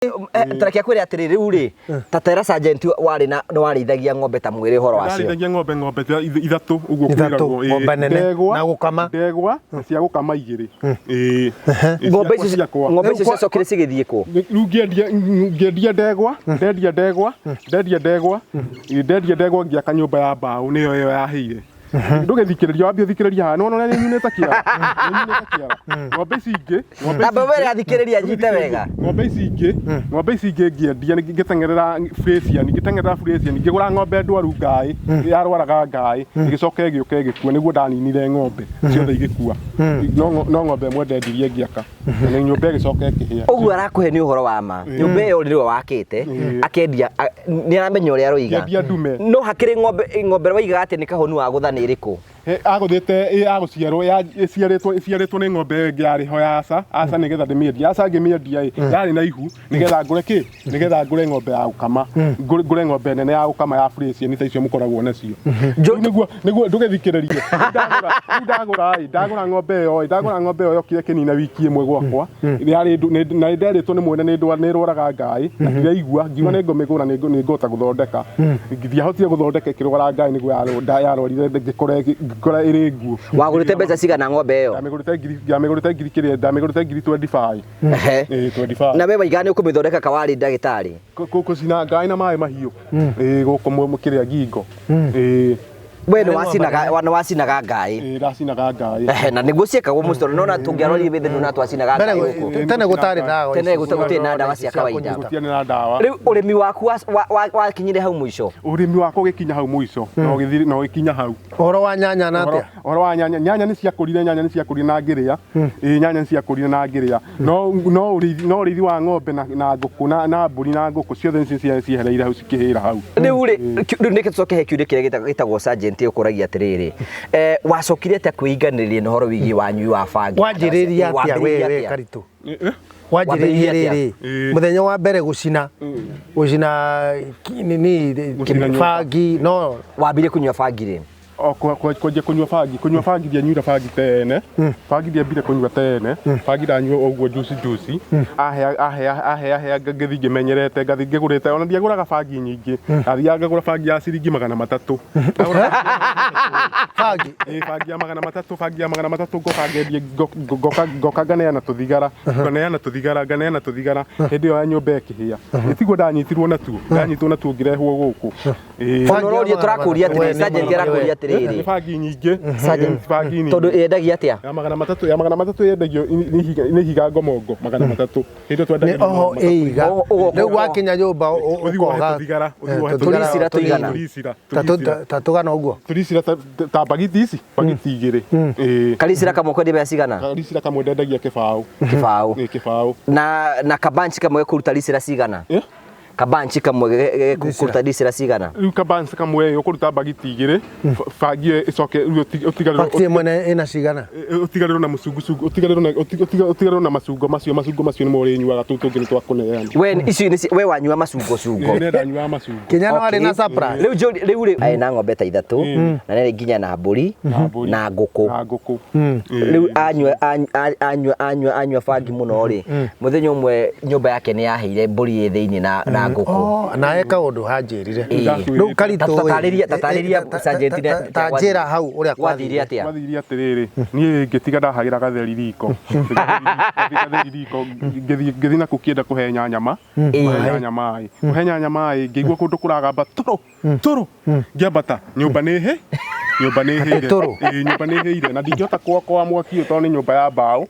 Tareke akwĩre atĩrĩ, rĩu rĩ, ta tera sergeant warĩ na nĩ warĩithagia ng'ombe ta mwĩrĩ ũhoro wacio. Ndarĩithagia ng'ombe ta ithatũ ũguo. Ithatũ, kwĩragwo, ĩĩ. ng'ombe nene, Ndegwa, na gũkama. Ndegwa na cia gũkama igĩrĩ. Ĩĩ. Ĩĩ, Ng'ombe ciakwa icio ciakwa. ng'ombe icio ciacokire cigĩthiĩ kũ? Rĩu ngĩendia ndegwa, ndendia ndegwa, ndendia ndegwa, ĩĩ, ndendia ndegwa ngĩaka nyũmba ya mbaũ, nĩyo ĩyo yahĩire. Ndũgĩthikĩrĩria, wambie ũthikĩrĩria haha, nĩwona ũrĩa nĩnyunĩte kĩara? Nĩnyunĩte kĩara. Ng'ombe ici ingĩ, ng'ombe Tamba ici were athikĩrĩria nyite wega. Ng'ombe ici ingĩ ngĩendia, ngĩteng'erera Fresian, ngĩteng'erera Fresian, ngĩgũra ng'ombe ndwaru ngaĩ, yarwaraga ngaĩ, ĩgĩcoka ĩgĩũka ĩgĩkua, nĩguo ndaninire ng'ombe ciothe igĩkua. No ng'ombe ĩmwe ndendirie ngĩaka, na nyũmba ĩgĩcoka ĩkĩhĩa. Ũguo arakũhe nĩ ũhoro wa ma. Nyũmba ĩyo nĩwe wakĩte, akendia, nĩ aramenya ũrĩa aroiga. Ngĩendia ndume. No hakĩrĩ ng'ombe waigaga atĩ nĩ kahũnu wa gũtha nĩ ĩrĩkũ? Agũthĩte agũciarwo ĩciarĩtwo nĩ ng'ombe ĩyo ĩngĩ yarĩ ho ya aca aca, nĩgetha ndĩmĩendie. Aca ngĩmĩendia ĩ yarĩ na ihu, nĩgetha ngũre kĩ, nĩgetha ngũre ng'ombe ya gũkama, ngũre ng'ombe nene ya gũkama ya Fresian ta icio mũkoragwo nacio. Rĩu nĩguo ndũgĩthikĩrĩrie. Rĩu ndagũra ĩ ndagũra ng'ombe ĩyo ĩ ndagũra ng'ombe ĩyo yokire kĩnina wiki ĩmwe gwakwa. Yarĩ na nĩnderĩtwo nĩ mwene nĩ ĩrwaraga ngaĩ, na ndiraigua, ngiuga nĩ ngũmĩgũra, nĩ ngũhota gũthondeka. Ndiahotire gũthondeka, ĩkĩrwara ngaĩ, nĩguo yarwarire, ngĩkora ĩrĩ nguo. Wagũrĩte mbeca cigana ng'ombe ĩyo? Ndamĩgũrĩte ngiri kĩrĩa, ndamĩgũrĩte ngiri 25. Ĩĩ, 25. Na we waigaga nĩ ũkũmĩthondeka kawarĩ ndagĩtarĩ? Kũcina ngaĩ na maĩ mahiũ. Ĩĩ, gũkũ kĩrĩa ngingo. Ĩĩ. We nĩ wacinaga ngaĩ? Ĩĩ, ndacinaga ngaĩ. Ehe, na nĩguo ciĩkagwo mũcoro nona tũngĩarorire mĩthĩ nona twacinaga Mbere ngaĩ gũkũ. Tene gũtarĩ ndawa Tene ici gũtirĩ na ndawa cia kawaida. Gũtiarĩ na ndawa. Rĩu ũrĩmi waku wakinyire hau mũico? Ũrĩmi wakwa ũgĩkinya hau mũico, na ũgĩthiĩ na ũgĩkinya hau. Ũhoro wa nyanya na atĩa? Ũhoro wa nyanya, nyanya nĩ ciakũrire, nyanya nĩ ciakũrire na ngĩrĩa. Ĩĩ, nyanya nĩ ciakũrire na ngĩrĩa. No ũrĩithi wa ng'ombe na ngũkũ na mbũri na ngũkũ ciothe nĩ ciehereire hau, cikĩhĩra hau. Rĩu rĩ, rĩu nĩkĩ tũcoke he kĩũria kĩrĩa gĩtagwo sergeant ũkũragia atĩrĩrĩ, wacokire atĩa kwĩinganĩrĩria na ũhoro wĩgiĩ wanyui wa bangi? Wanjĩrĩria atĩa we Wambĩrĩirie atĩa? Karitũ? Eh? Wanjĩrĩirie Wambĩrĩirie atĩa? rĩrĩ Ĩĩ. mũthenya wa mbere gũcina nini Gũcina nyũmba. bangi no? Wambirie kũnyua bangi rĩ? O kwanjia kũnyua bangi, ndianyuire bangi tene. Bangi ndiambire kũnyua tene. Bangi ndanyua ũguo juice juice, ahe ahe ahe ahe, ngĩthiĩ ngĩmenyerete, ngathiĩ ngĩgũrĩte. Ona ndiagũraga bangi nyingĩ, ndathiaga ngagũra bangi ya ciringi 300. Ndagũra Bangi? Ĩĩ, bangi ya 300, bangi ya 300, ngoka ngendie, ngoka nganeana tũthigara, nganeana tũthigara, nganeana tũthigara. Hĩndĩ ĩyo ya nyũmba ĩkĩhĩa, ĩtiguo ndanyitirwo natuo, ndanyitwo natuo ngĩrehwo gũkũ. Ĩĩ. Bangi Ona ũroria ya magana tũrakũria matatũ. atĩrĩ, We, nĩ sergeant mũno, arakũria we. atĩrĩrĩ. Nĩ bangi nyingĩ. Sergeant, Bangi nyingĩ. Tondũ yendagia atĩa? Ya 300, ya 300 yendagio nĩ ihiga ngomongo 300. Hĩndĩ ĩyo Nĩ twendagĩrio oho 300. ĩiga. Ũgoka- Rĩu wakinya nyũmba Ũthiĩ wohe ũkoga tũthigara, ũthiĩ wohe Tũricira tũigana? Tũricira, Ta tũricira. ta tũgana ũguo. Tũricira ta bagiti ici, bagiti igĩrĩ. Ĩĩ. Karicira kamwe kwendia mbeca cigana? Karicira kamwe ndendagia kĩbaũ. Kĩbaũ? Ĩĩ, kĩbaũ. Na kabanchi kamwe kũruta ricira cigana? Eh? Kabanchi kamwe kũruta ricira cigana? Rĩu kabanci kamwe ũkũruta bagiti igĩrĩ, bangi ĩyo ĩcoke rĩu ũtigarĩrwo Pakiti ĩmwe ĩna cigana? Ũtigarĩrwo na mũcungucungu, ũtigarĩrwo na ũtigarĩrwo na macungo macio, macungo macio nĩmo ũrĩnyuaga, tũu tũngĩ nĩ twa kũneana. We icio nĩ we wanyua macungo cungo? Ĩĩ, ndanyuaga macungo. Kinya no arĩ na surprise. Rĩu njũri rĩu rĩ, arĩ na ng'ombe ta ithatũ, na nĩ nginya na mbũri Na mbũri. na ngũkũ. Na ngũkũ. Ĩĩ. Rĩu anyua bangi mũno rĩ, mũthenya ũmwe nyũmba yake nĩ yaheire mbũri ĩ thĩinĩ na ngũkũ. Oh, na eka ũndũ hanjĩrire. Ĩĩ. Rĩu Karitũ Ta- tatarĩria sergeant ta njĩra hau ũrĩa gwathire atĩa. Gwathire atĩrĩrĩ, niĩ ngĩtiga ndahagĩra gatheri riko, gatheri riko, ngĩthiĩ nakuo kĩenda kũhe nyanya ma kũhe nyanya maĩ, kũhe nyanya maĩ, ngĩigua kũndũ kũragamba tũrũ tũrũ, ngĩambata, nyũmba nĩ hĩ, nyũmba nĩ hĩire. Tũrũ. Ĩĩ, nyũmba nĩ hĩire na ndingĩhota kuokoa mwaki ũyũ tondũ nĩ nyũmba ya mbaũ,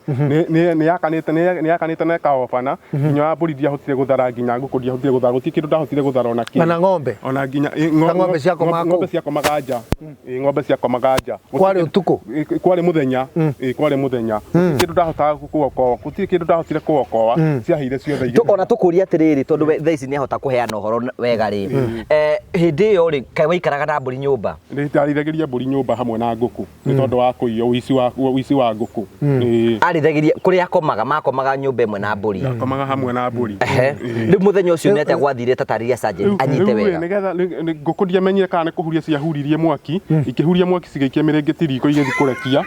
nĩ yakanĩte na ĩkahobana. Nginya ya mbũri ndiahotire gũthara, nginya ngũkũ ndiahotire gũthara, gũtirĩ kĩndũ ndahotire gũthara ona kĩ. Ona ng'ombe? Ona nginya Ta ng'ombe ciakomaga kũu? Ng'ombe ciakomaga nja. Ĩĩ, ng'ombe ciakomaga nja. Kwarĩ ũtukũ? Ĩĩ, kwarĩ mũthenya. Ĩĩ, kwarĩ mũthenya. Gũtirĩ kĩndũ ndahotaga kuokoa, gũtirĩ kĩndũ ndahotire kuokoa, ciahĩire ciothe igĩthira. Ona tũkũria atĩrĩrĩ, tondũ we thaa ici nĩ ahota kũheana ũhoro wega rĩ, hĩndĩ ĩyo rĩ, kaĩ waikaraga na mbũri nyũmba? Nĩ ndarĩithagĩria mbũri. mbũri nyũmba hamwe na ngũkũ nĩ tondũ wa kũiywo ũici wa ngũkũ. Ĩĩ. Arĩithagĩria kũrĩa akomaga, makomaga nyũmba ĩmwe na mbũri. Akomaga hamwe na mbũri. Ehe. Ĩĩ. Rĩu mũthenya ũcio nĩ atĩa gwathire? Tatarĩria sergeant anyite Rĩu rĩ, wega. Nĩgetha ngũkũ ndiamenyire kana nĩ kũhuria ciahuririe mwaki, ikĩhuria mwaki cigĩikia mĩrĩngĩti riko igĩthiĩ kũrekia.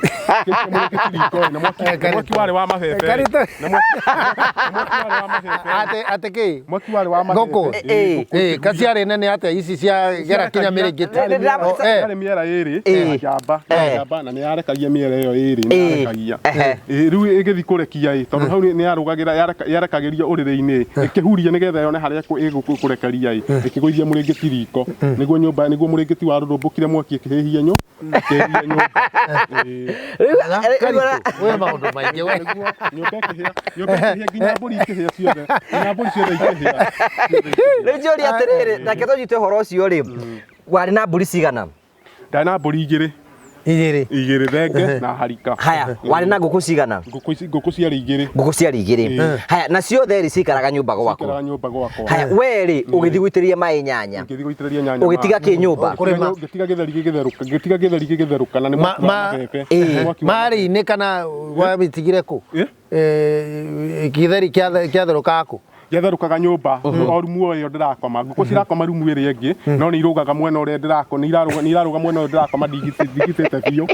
Igĩikia mĩrĩngĩti riko ĩ, na mwaki Eh, na mwaki warĩ wa mabebe. Karito. Na mwaki warĩ wa mabebe. Ate ate kĩ? Mwaki warĩ wa mabebe. Ngũkũ? Ĩ, ngũkũ. Eh, kaciarĩ nene atĩa ici cia gera kinya mĩrĩngĩti? Ndĩra- Oh, eh. Yarĩ mĩera ĩrĩ Ĩ. njamba Eh. njamba na nĩ yarekagia mĩera ĩyo ĩrĩ nĩ Ĩ. yarekagia. Ehe. Ĩ, rĩu ĩgĩthiĩ kũrekia ĩ, tondũ hau nĩ yarũgagĩra yarekagĩria ũrĩrĩ-inĩ, ĩkĩhuria nĩgetha yone harĩa ĩgũkũrekeria ĩ, ĩkĩgũithia mũrĩngĩti riko nĩguo nyũmba nĩguo mũrĩngĩti warũrũmbũkire mwaki ĩkĩhĩhia nyũmba. Ĩ. Rĩu Karito, wĩ maũndũ maingĩ we. Nĩguo nyũmba ĩkĩhĩa, nyũmba ĩkĩhĩa nginya mbũri ikĩhĩa ciothe, nginya mbũri ciothe ikĩhĩa. Ciothe ikĩhĩa. Rĩu njũria atĩrĩrĩ, reke tũnyite ũhoro ũcio rĩ, warĩ na mbũri cigana? Ndarĩ na mbũri igĩrĩ. Igĩrĩ. Igĩrĩ, thenge na harika. Haya, warĩ na ngũkũ cigana? Ngũkũ ici, ngũkũ ciarĩ igĩrĩ. Ngũkũ ciarĩ igĩrĩ. Haya, na ciothe rĩ cikaraga nyũmba gwaku? Cikaraga nyũmba gwakwa. Haya, we rĩ ũgĩthiĩ gũitĩrĩria maĩ nyanya, Ngĩthiĩ gũitĩrĩria nyanya ũgĩtiga maĩ. kĩ nyũmba? Kũrĩma. Ngĩtiga gĩtheri gĩgĩtherũka, ngĩtiga gĩtheri gĩgĩtherũka na nĩ mwaki wa mabebe. Ĩ. Mwaki wa Marĩ-inĩ kana wamĩtigire kũ? Ĩ? Eh, gĩtheri kĩatherũkaga kũ? Gĩatherũkaga nyũmba o rumu o ĩyo ndĩrakoma. Ngũkũ cirakoma rumu ĩrĩa ĩngĩ, no nĩ irũgaga mwena ũrĩa ndĩrakoma, nĩ irarũga mwena ũrĩa ndĩrakoma ndigitĩte biũ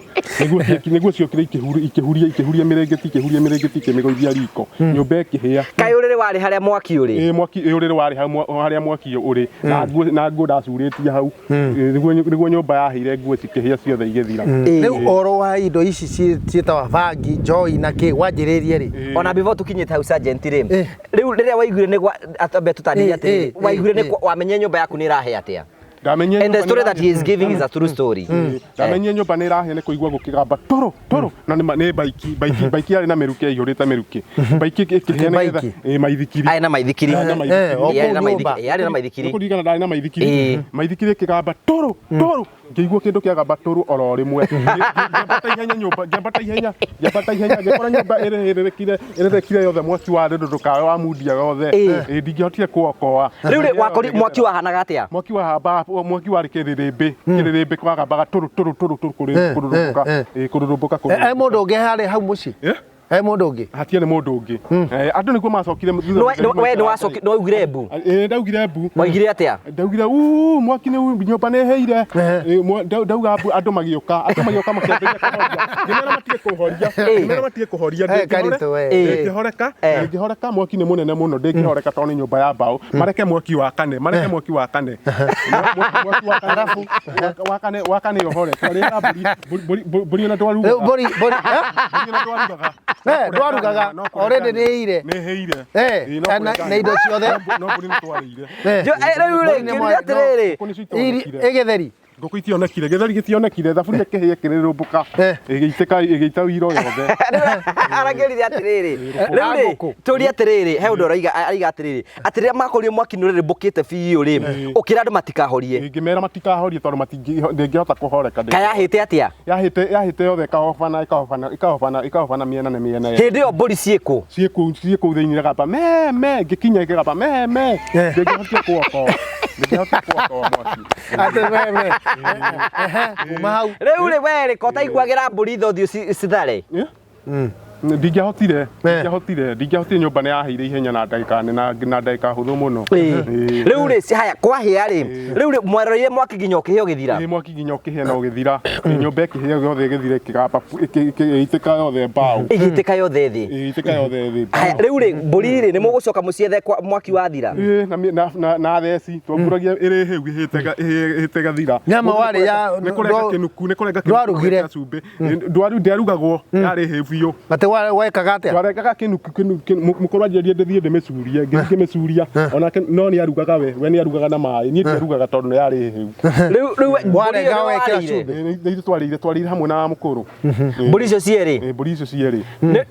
nĩguo ciokire ikĩhuria ikĩhuria mĩrĩngĩti, ikĩhuria mĩrĩngĩti, ikĩmĩgũithia riko, nyũmba ĩkĩhĩa. Kaĩ ũrĩrĩ warĩ harĩa mwaki ũrĩ? Ĩ, mwaki ĩ, ũrĩrĩ warĩ hau harĩa mwaki ũrĩ, na nguo na nguo ndacurĩtie hau. Ĩ, nĩguo nyũmba yahĩire, nguo cikĩhĩa ciothe igĩthira. Ĩ. Rĩu ũhoro wa indo ici ciĩtagwo bangi, njoi na kĩ wanjĩrĩirie rĩ? Ona before tukinyĩte hau sergeant rĩ, Eh. rĩu rĩrĩa waiguire nĩ gwa atambe tũtarĩrie Eh, atĩrĩrĩ, eh, waiguire nĩ eh. wamenye nyũmba yaku nĩ ĩrahĩa atĩa? Ndamenyire And the nyũmba story nĩ that he is giving is a true story. Ndamenyire nyũmba nĩ ĩrahĩa nĩ kũigua gũkĩgamba tũrũ tũrũ, na nĩ baiki baiki baiki yarĩ na mĩrukĩ, yaihũrĩte mĩrukĩ, baiki ĩkĩhĩa nĩgetha Baiki? ĩ maithikiri. Arĩ na maithikiri. Arĩ na maithikiri. Eh, o Ĩ, arĩ na kũu nyũmba. maithikiri. Ĩ, arĩ na maithikiri. Nĩkũririkana ndarĩ na maithikiri. Ĩ. Maithikiri ĩkĩgamba tũrũ tũrũ, ngĩigua kĩndũ kĩagamba tũrũ oro rĩmwe. Ngĩambata ihenya nyũmba, ngĩambata ihenya, ngĩambata ihenya, ngĩkora nyũmba ĩrĩrĩkire ĩrĩrĩkire yothe, mwaki warĩrũrũka wa mundia yothe. Ĩ. Ĩ, ndingĩhotire kũokoa. Rĩu rĩ wakori mwaki wahanaga atĩa? Mwaki wahamba, mwaki warĩ kĩrĩrĩmbĩ, kĩrĩrĩmbĩ kwagambaga tũrũ tũrũ tũrũ tũrũ Eh, kũrũrũmbũka. eh, Ĩ, kũrũrũmbũka. He mũndũ ũngĩ harĩ hau mũciĩ? Eh? He mũndũ ũngĩ? Hatiarĩ mũndũ ũngĩ. Eh, andũ nĩguo macokire thutha. We nĩ wacoki nĩ waugire mbu? Ĩ, ndaugire mbu. Waigire atĩa? Ndaugire uu mwaki nĩ nyũmba nĩ ĩhĩire. Eh. Ĩ, ndauga mbu, andũ magĩũka, andũ magĩũka makĩambĩrĩria kũhoria, ngĩmera matige kũhoria, ngĩmera matige kũhoria. Eh, Karito, we. Ndĩngĩhoreka, Eh. ndĩngĩhoreka, mwaki nĩ mũnene mũno, ndĩngĩhoreka tondũ nĩ nyũmba ya mbaũ. Mareke mwaki wakane, mareke mwaki wakane. Mwaki wakane, wakane, wakane ũhore. Twarĩaga mbũri, mbũri, mbũri ona Rĩu ndwarugaga. mbũri mbũri eh? Mbũri ona ndwarugaga. Eh, ndwarugaga, No kũrenga already nĩ ĩhĩire. Nĩ ĩhĩire. Eh, Ĩ, no na- kũrenga. na indo ciothe. No mbũri nĩ twarĩire. Eh. Rĩu rĩ Mbũri nĩ ngĩũria mwa- atĩrĩrĩ, Ngũkũ nĩcio itonekire. Ĩgĩtheri. Ngũkũ itionekire, gĩtheri gĩtionekire, thaburia kĩhĩe kĩrĩrũmbũka, Eh. ĩgĩitĩka, ĩgĩita wiro yothe. Arangĩrire atĩrĩrĩ, rĩu rĩ Ngũkũ. tũrie atĩrĩrĩ, he ũndũ araiga, araiga atĩrĩrĩ, atĩ rĩrĩa makorire mwaki nĩ ũrĩrĩmbũkĩte biũ rĩ, ũkĩra andũ matikahorie. Ingĩmera matikahorie tondũ ndĩngĩhota kũhoreka. Kayahĩte atĩa? Yahĩte, yahĩte yothe ĩkahobana, ĩkahobana, ĩkahobana, ĩkahobana mĩena na mĩena. Hĩndĩ ĩyo mbũri ciĩkũ? Ciĩkũu, ciĩkũu thĩinĩ gamba me me, ngĩkinya ĩkĩgamba me me, Eh. ndĩngĩhotire kũokoa, ndĩngĩhotire kũokoa mwaki. Atĩ we we. Ehe, kuma hau. Rĩu rĩ we rĩ ko ũtaiguagĩra mbũri tha ũthiũ cithare? Eh? Ndingĩahotire, ndingĩahotire, ndingĩahotire, nyũmba nĩ yahĩire ihenya na ndagĩka na na ndagĩka hũthũ mũno. Ĩ. Rĩu rĩ haya kwahĩa rĩ, rĩu rĩ mweroreire mwaki nginya ũkĩhĩa ũgĩthira? Ĩ, mwaki nginya ũkĩhĩa na ũgĩthira. Ĩ, nyũmba ĩkĩhĩa yothe ĩgĩthira, ĩkĩgamba ĩgĩitĩka yothe mbaũ. Ĩgĩitĩka yothe thĩ. Ĩgĩitĩka yothe thĩ. Haya, rĩu rĩ mbũri rĩ nĩ mũgũcoka mũciethe mwaki wathira? Ĩ, na theci twamburagia ĩrĩ hĩu ĩhĩte ĩhĩte ĩgathira. Nyama warĩ ya- nĩ kũrenga kĩnuku, nĩ kũrenga kĩnuku ndwarugire? kĩa cumbĩ. Ndwarugagwo, yarĩ hĩu biũ. Atĩ wekaga atĩa? Twarengaga kĩnuku mũkũrũ anjĩrire ndĩthiĩ ndĩmĩcurie, ngĩthiĩ ngĩmĩcuria onake, no nĩ arugaga, we nĩ arugaga na maĩ, niĩ ndiarugaga tondũ nĩ yarĩ hĩu. Rĩu rĩu mbũri ĩyo Warenga nĩ wekĩra warĩire? cumbĩ. Nĩ ithuĩ twarĩire, twarĩire hamwe na mũkũrũ. Mbũri icio cierĩ? Ĩ, mbũri icio cierĩ.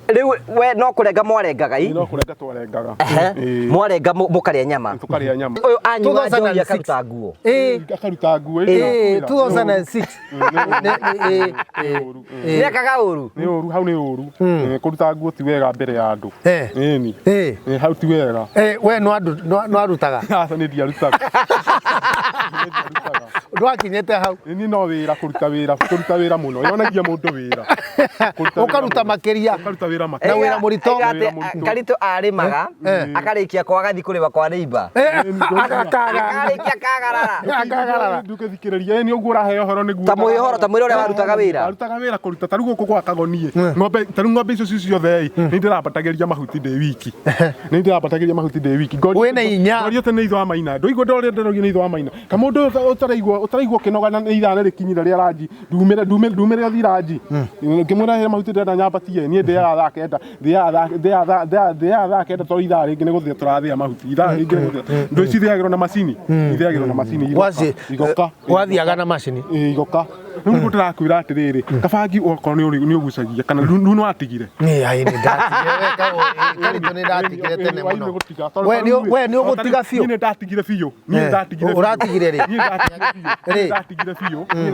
Rĩu we no kũrenga mwarengaga i? No kũrenga twarengaga. Ehe. Ĩ, Mwarenga mũkarĩa nyama. Tũkarĩa nyama. Ũyũ anyua njohi 2006. akaruta nguo. Ĩ, Akaruta nguo. ĩ, 2006. Nĩ- ĩ, ĩ, Nĩ ekaga ũru. Nĩ ũru, hau nĩ ũru. Kũruta nguo ti wega mbere ya andũ. Eh. Ĩni. Ĩ. Ĩ, hau ti wega. Eh, we nĩ warutaga? Aca, nĩ ndiarutaga. Nĩ ndiarutaga. Ndwakinyĩte hau. Niĩ no wĩra, kũruta wĩra, kũruta wĩra mũno, yonagia mũndũ wĩra. Kũruta wĩra Ũkaruta mũno. Makĩria. Ũkaruta wĩra Na makĩria. wĩra mũritũ. Aiga atĩ, Wĩra mũritũ. Karitũ arĩmaga akarĩkia kwa agathiĩ kũrĩma kwa neighbor. Agakaga. Akarĩkia kagarara. Akagarara. Ndũgĩthikĩrĩria, nĩ ũguo ũraheo ũhoro nĩguo. Ta mwĩhe ũhoro, ta mwĩre ũrĩa warutaga wĩra. Arutaga wĩra kũruta ta rĩu gũkũ gwa Kagoni ng'ombe, ta rĩu ng'ombe icio ci ciothe ĩ, nĩ ndĩrambatagĩria mahuti ndĩ wiki, nĩ ndĩrambatagĩria mahuti ndĩ wiki. Wĩna inya. Ngorio atĩ nĩ itho wa maina, ndũigua ndorĩa ndĩrorio nĩ itho wa maina, kamũndũ ũyũ ũtaraigua ũkĩnoga na ithaa nĩ rĩkinyire rĩa ranji, ndumĩre ũthi ranji, ngĩmwĩra he mahuti ndĩrenda nyambatie. Niĩ ndĩaga thaa 9, ndĩaga thaa 9, tondũ ithaa rĩngĩ nĩ gũthĩa tũrathĩa mahuti, ithaa rĩngĩ nĩ gũthĩa. Ndũ ici ithĩagĩrwo na macini, ithĩagĩrwo na macini igoka, Waci igoka. Wathiaga na macini. Ĩ, igoka. Rĩu nĩguo ndĩrakwĩra atĩrĩrĩ, kabangi okorwo nĩ ũgucagia kana rĩu nĩ watigire. Nĩ ai, nĩ ndatigire. We Karitũ, nĩ ndatigire tene mũno. We nĩ ũgũtiga biũ. Niĩ nĩ ndatigire biũ, niĩ nĩ ndatigire biũ. Ũratigire rĩ? Niĩ ndatigire biũ. Rĩ? Niĩ ndatigire biũ. Niĩ nĩ